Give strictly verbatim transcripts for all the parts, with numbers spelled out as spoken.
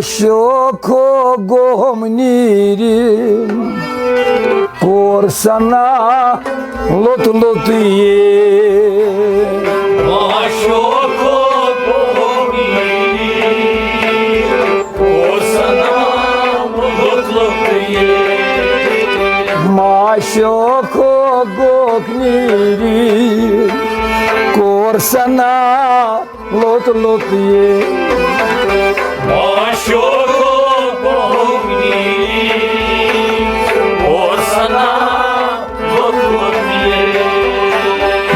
شوخو گوم نیٖرِتھ، کور سنا لوٚت لوٚت یہِ۔ ما شوخو گوم نیٖرِتھ، کور سنا لوٚت لوٚت یہِ۔ ما شوخو گوم نیٖرِتھ، کور سنا لوٚت لوٚت یہِ۔ ما شوخو گوم نیٖرِتھ، کور سنا لوٚت لوٚت یہِ۔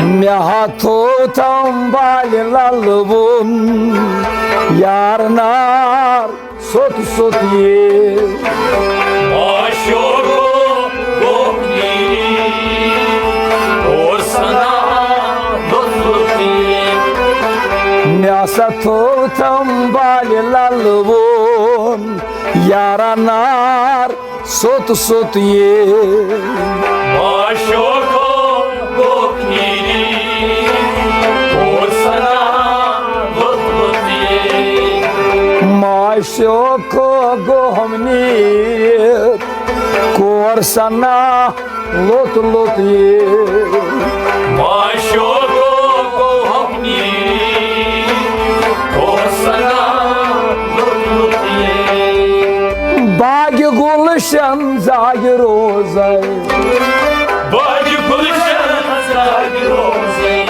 مےٚ ہا تھوٚو تھمبالہِ للوُن، یار نار سوٚت سوٚت یہِ۔ ما شوخو گوم نیٖرِتھ، کور سنا لوٚت لوٚت یہِ۔ مےٚ ہسا تھوٚو تھمبالہِ للوُن، یارا نار سوٚت سوٚت یہِ۔ ما شوخو گوم نیٖرِتھ، کور سنا لوٚت لوٚت یہِ۔ ما شوخو گوم نیٖرِتھ، کور سنا لوٚت لوٚت یہِ۔ ما شوخو گوم نیٖرِتھ، کور سنا لوٚت لوٚت یہِ۔ باغِ گُلشن زاگہِ روزے۔ باغِ گُلشن زاگہِ روزے۔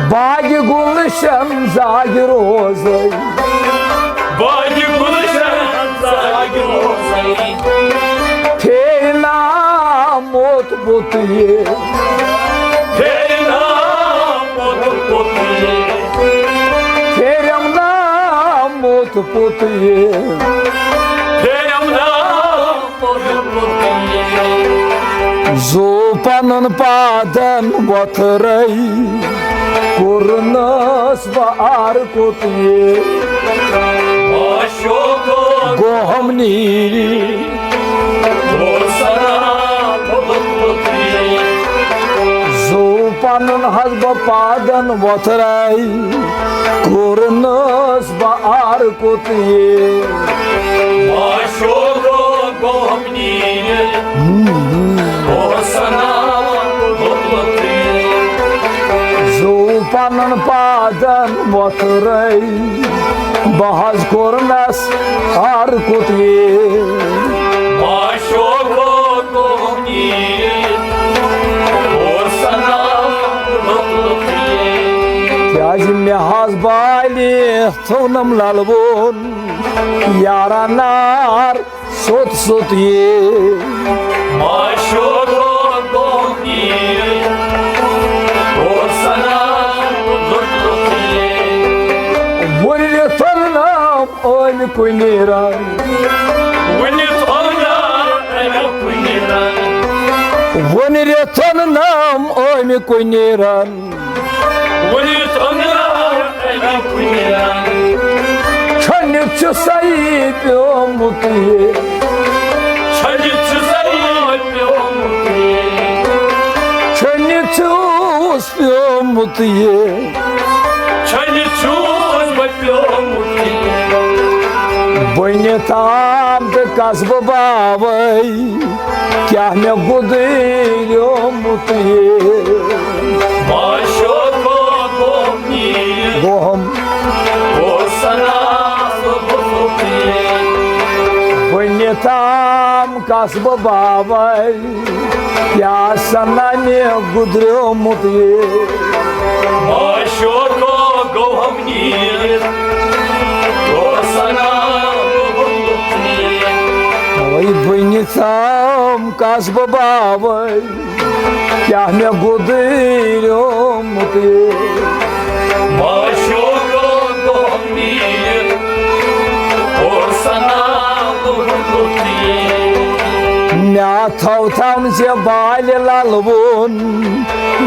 باغِ گُلشن زاگہِ روزے۔ باغِ گُلشن زاگہِ روزے۔ پھیرِ نام موت پوٚت یہِ۔ پھیرِ نام موت پوٚت یہِ۔ پھیرم نام موت پوٚت یہِ۔ پھیرم نام موت پوٚت یہِ۔ زُو پنُن پادن وۄتھرے، کوٚرنس بہٕ آر کوٚت یہِ۔ ما شوخو گوم نیٖرِتھ، کور سنا لوٚت لوٚت یہِ۔ زُو پنُن حظ بہٕ پادن وۄتھرے، کوٚرنس بہٕ آر کوٚت یہِ۔ ما شوخو گوم نیٖرِتھ، کور سنا لوٚت لوٚت یہِ۔ زُو پنُن پادن وۄتھرے، بہٕ حظ کوٚرنس ہر کوٚت یہِ۔ ما شوخو گوم نیٖرِتھ، کور سنا لوٚت لوٚت یہِ۔ کیازِ مےٚ حظ بالہِ ژھونم للوُن، یارا نار سوٚت سوٚت یہِ۔ ما شوخو گوم نیٖرِتھ، کور سنا لوٚت لوٚت یہِ۔ وُنہِ تھوٚو نہٕ أمۍ کُنہِ رنگ۔ وُنہِ تھوٚو نہٕ أمۍ کُنہِ رنگ۔ وُنہِ تھوٚو نہٕ أمۍ کُنہِ رنگ۔ وُنہِ تھوٚو نہٕ أمۍ کُنہِ رنگ۔ چھٔنِتھ چھُ سَے پیومُت یہِ۔ چھٔنِتھ چھُ سَے پیومُت یہِ۔ چھٔنِتھ چھُس پیومُت یہِ۔ چھٔنِتھ چھُس بہٕ پیومُت یہِ۔ بٕنہِ تام تہٕ قصبہٕ باوَے، کیٛاہ مےٚ گُدریومُت یہِ۔ ما شوخو گوم نیٖرِتھ، گوم۔ کور سنا لوٚت یہِ۔ بٕنہِ تام قصبہٕ باوَے، کیٛاہ سنا مےٚ گُدریومُت یہِ۔ ما شوخو گوم نیٖرِتھ، کور سنا لوٚت یہِ۔ اوے بٕنہِ تام قصبہٕ باوَے، کیٛاہ مےٚ گُدریومُت یہِ۔ ما شوخو گوم نیٖرِتھ، کور سنا لوٚت یہِ۔ مےٚ تھوٚو تھاوُن ژےٚ بالہِ للوُن،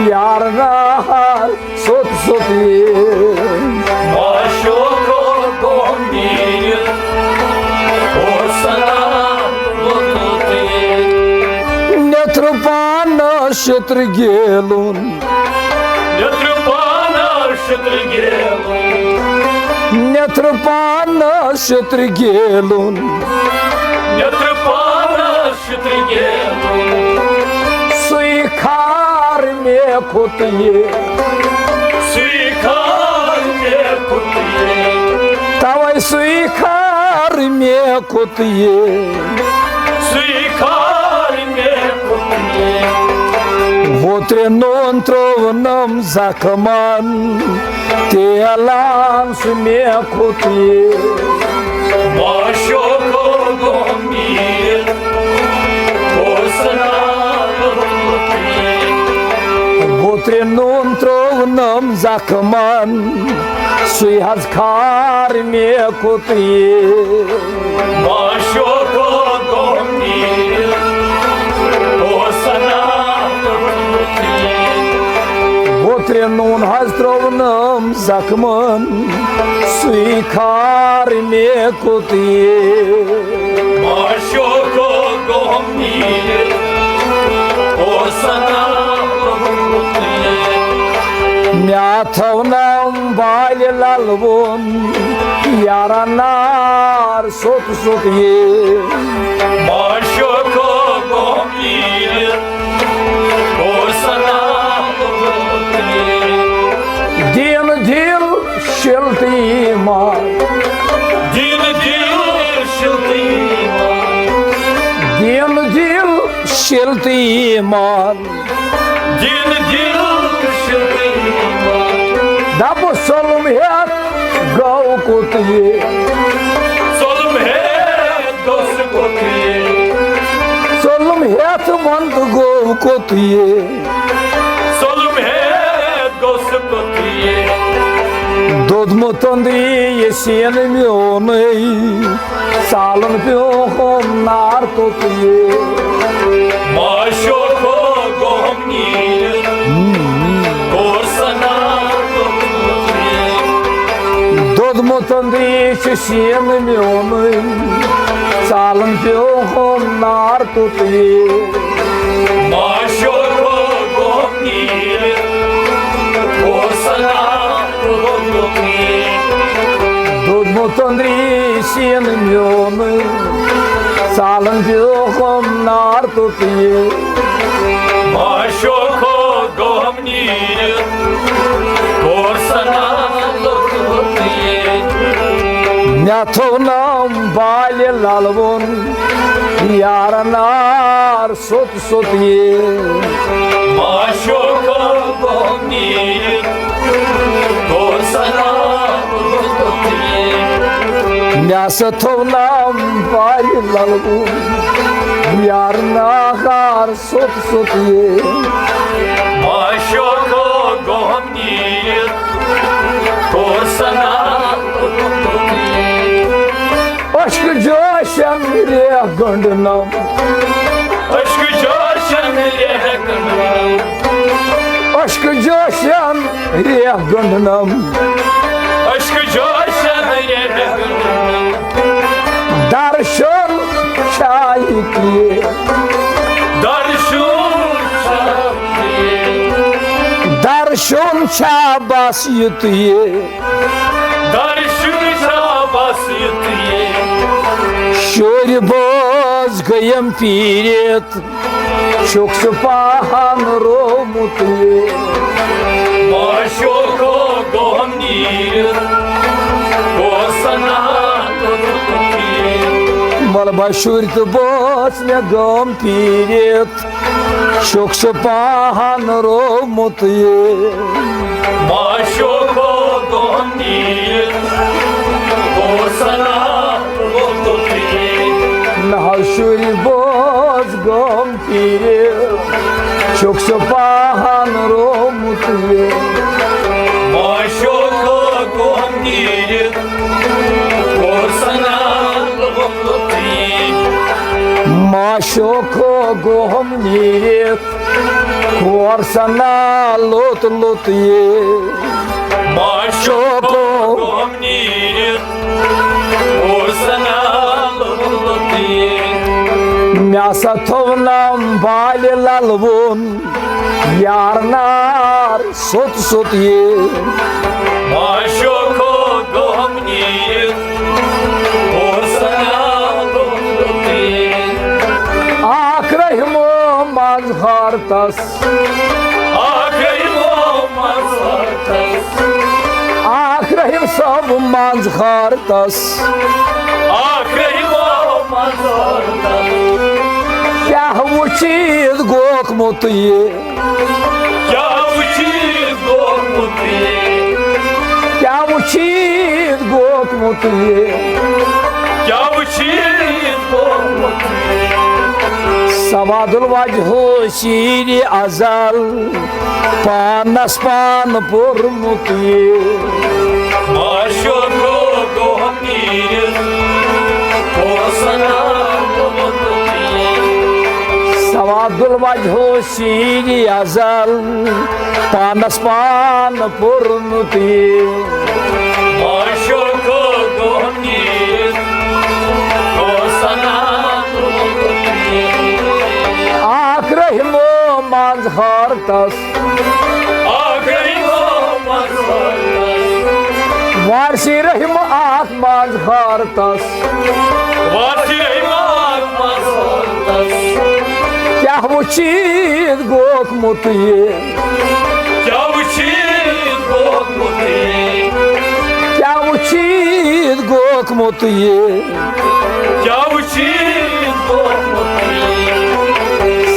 یار نار سوٚت سوٚت یہِ۔ ما شوخو گوم نیٖرِتھ، کور سنا لوٚت لوٚت یہِ۔ نیٚترٕ پانس شِترٕ گیلُن۔ نیٚترٕ پانس شِترٕ گیلُن۔ نیٚترٕ پانس شُترِ گیلُن۔ نیٚترٕ پانس شُترِ گیلُن۔ سُے خار مےٚ کھوٚت یہِ۔ سُے خار مےٚ کھوٚت یہِ۔ توے سُے خار مےٚ کھوٚت یہِ۔ سُے خار مےٚ کھوٚت یہِ۔ ووترِ نوٗن ترٛوونم زخمن۔ تیلان سُہ مےٚ کھوٚت یہِ۔ معشوقو گوٚم نیٖل، اوس نا لوٚگمُت یہِ۔ ووترِ نوٗن ترٛوونم زخمن، سُے حظ خار مےٚ کھوٚت یہِ۔ معشوقو گوٚم نیٖل، اوس نا لوٚگمُت یہِ۔ ووترِ نوٗن حظ ترٛوونم زخمن، سُے خار مےٚ کھوٚت یہِ۔ معشوقو گوٚم نیٖل، اوس نا لوٚگمُت یہِ۔ مےٚ تھوونم بالہِ للوُن، یارا نار سوٚت سوٚت یہِ۔ معشوقو گوٚم نیٖل، اوس نا لوٚگمُت یہِ۔ دِن دِل شِل تہٕ ایمان۔ دِن دِل شِل تہٕ ایمان۔ دِن دِل شِل تہٕ ایمان۔ دِن دِل شِل تہٕ ایمان۔ دَپُس ظُلُم ہٮ۪تھ گوٚو کوٚت یہِ۔ ظُلُم ہٮ۪تھ گوٚو سُہ کوٚت یہِ۔ ظُلُم ہٮ۪تھ وَنٛدٕ گوٚو کوٚت یہِ۔ ظُلُم ہٮ۪تھ گوٚو سُہ کوٚت یہِ۔ دوٚدمُت أنٛدری یہِ سیٖنہٕ میونُے، سالُن پیوٚو ہُم نار توٚت یہِ۔ معشوقو گوٚم نیٖل، کوٚر سنا توٚت یہِ۔ دوٚدمُت أنٛدری چھُ سیٖنہٕ میونُے، سالُن پیوٚو ہُم نار توٚت یہِ۔ معشوقو گوٚم نیٖل، کوٚر سنا توٚت یہِ۔ دوٚدمُت أنٛدری سیٖنہٕ میونُے، سالُن پیوٚو ہُم نار توٚت یہِ۔ معشوقو گوٚم نیٖل، کوٚر سنا توٚت یہِ۔ مےٚ تھوونم بالہِ للوُن، یارا نار سوٚت سوٚت یہِ۔ معشوقو گوٚم نیٖل، کوٚر سنا توٚت یہِ۔ مےٚ سا تھوونم بالہِ للوُن، یارا نار سوٚت سوٚت یہِ۔ معشوقو گوٚم نیٖل، کوٚر سنا توٚت یہِ۔ اشکہٕ جوشن ریکھ گنٛڈنم۔ اشکہٕ جوشن ریکھ گنٛڈنم۔ اشکہٕ جوشن ریکھ گنٛڈنم۔ اشکہٕ جوشن ریکھ گنٛڈنم۔ درشن چھا یہِ کہِ؟ درشن چھا یہِ کہِ؟ درشن چھا بس یُتُے؟ درشن چھا بس یُتُے؟ شُرۍ بٲژ گٔیم پیٖرِتھ، چھُکھ ژٕ پاہن روومُت یہِ۔ معشوقو گوٚم نیٖرِتھ، اوس سنا توٚتُے۔ ملبہ شُرۍ تہٕ بٲژ مےٚ گٲم پیٖرِتھ، چھُکھ ژٕ پاہن روومُت یہِ۔ معشوقو گوٚم نیٖرِتھ، اوس سنا توٚتُے۔ نہ حظ شُرۍ بٲژ گٲم پیٖرِتھ، چھُکھ ژٕ پاہن روومُت یہِ۔ معشوقو گوٚم نیٖرِتھ، اوس سنا توٚتُے۔ معشوقو گوٚم نیٖرِتھ، کور سنا لوٚت لوٚت یہِ۔ معشوقو گوٚم نیٖرِتھ، اوس سنا لوٚت لوٚت یہِ۔ مےٚ سا تھوونم بالہِ للوُن، یار نار سوٚت سوٚت یہِ۔ معشوقو گوٚم نیٖرِتھ، اکھ رحیم صٲب منٛز خارتس۔ اکھ رحیم صٲب منٛز خارتس۔ اکھ رحیم صٲب منٛز خارتس۔ کیٛاہ وٕچھِتھ گوکھ مُطیع؟ کیٛاہ وٕچھِتھ گوکھ مُطیع؟ کیٛاہ وٕچھِتھ گوکھ مُطیع؟ کیٛاہ وٕچھِتھ گوکھ مُطیع؟ سواد الوجہ شیرِ ازل، پانس پان پوٚرمُت یہِ۔ معشوقو گوٚو نیٖرِتھ، اوس سنا گوٚمُت یہِ۔ سواد الوجہ شیرِ ازل، پانس پان پوٚرمُت یہِ۔ معشوقو گوٚو نیٖرِتھ، اوس سنا گوٚمُت یہِ۔ اکھ رحمو منٛز خارتس۔ اکھ رحمو منٛز خارتس۔ وارثی رحم اکھ منٛز خارتس۔ وارثی رحم اکھ منٛز خارتس۔ کیٛاہ وٕچھِتھ گوکھ مُطیع؟ کیٛاہ وٕچھِتھ گوکھ مُطیع؟ کیٛاہ وٕچھِتھ گوکھ مُطیع؟ کیٛاہ وٕچھِتھ گوکھ مُطیع؟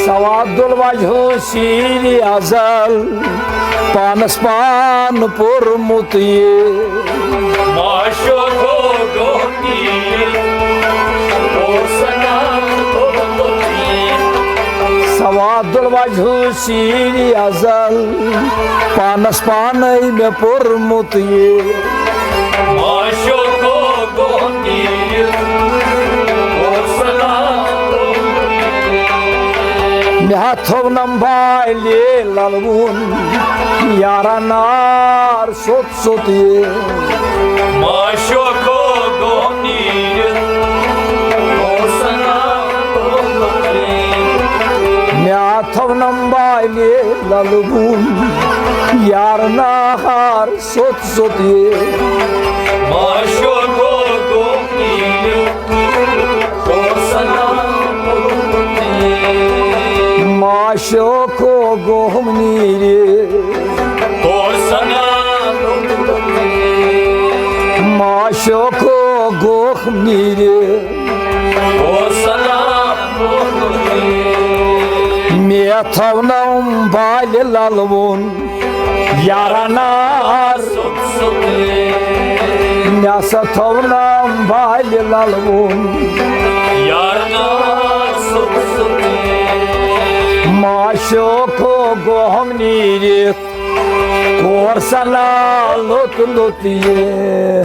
سواد الوجہ شیرِ ازل، پانس پان پوٚرمُت یہِ۔ معشوقو گوٚو نیٖرِتھ، اوس سنا گوٚمُت یہِ۔ سواد الوجہ شیرِ ازل، پانس پانے مےٚ پوٚرمُت یہِ۔ معشوقو گوٚو نیٖرِتھ، اوس سنا گوٚمُت یہِ۔ مےٚ ہا تھوونم بالہِ للوُن، یارا نار سوٚت سوٚت یہِ۔ معشوقو گوٚو نیٖرِتھ، اوس سنا گوٚمُت یہِ۔ مےٚ تھوونم بالہِ للوُن، یار نار سوٚت سوٚت یہِ۔ معشوقو گوٚو نیٖرِتھ، اوس سنا گوٚمُت یہِ۔ معشوقو گوٚو نیٖرِتھ۔ اوس سنا گوٚمُت یہِ۔ معشوقو گوٚو نیٖرِتھ۔ اوس سنا گوٚمُت یہِ۔ مےٚ تھوونم بالہِ للوُن، یارا نار۔ مےٚ سا تھوونم بالہِ للوُن۔ یارا نار۔ معشوقو گوٚو نیٖرِتھ، کور سنا لوٚت لوٚت یہِ۔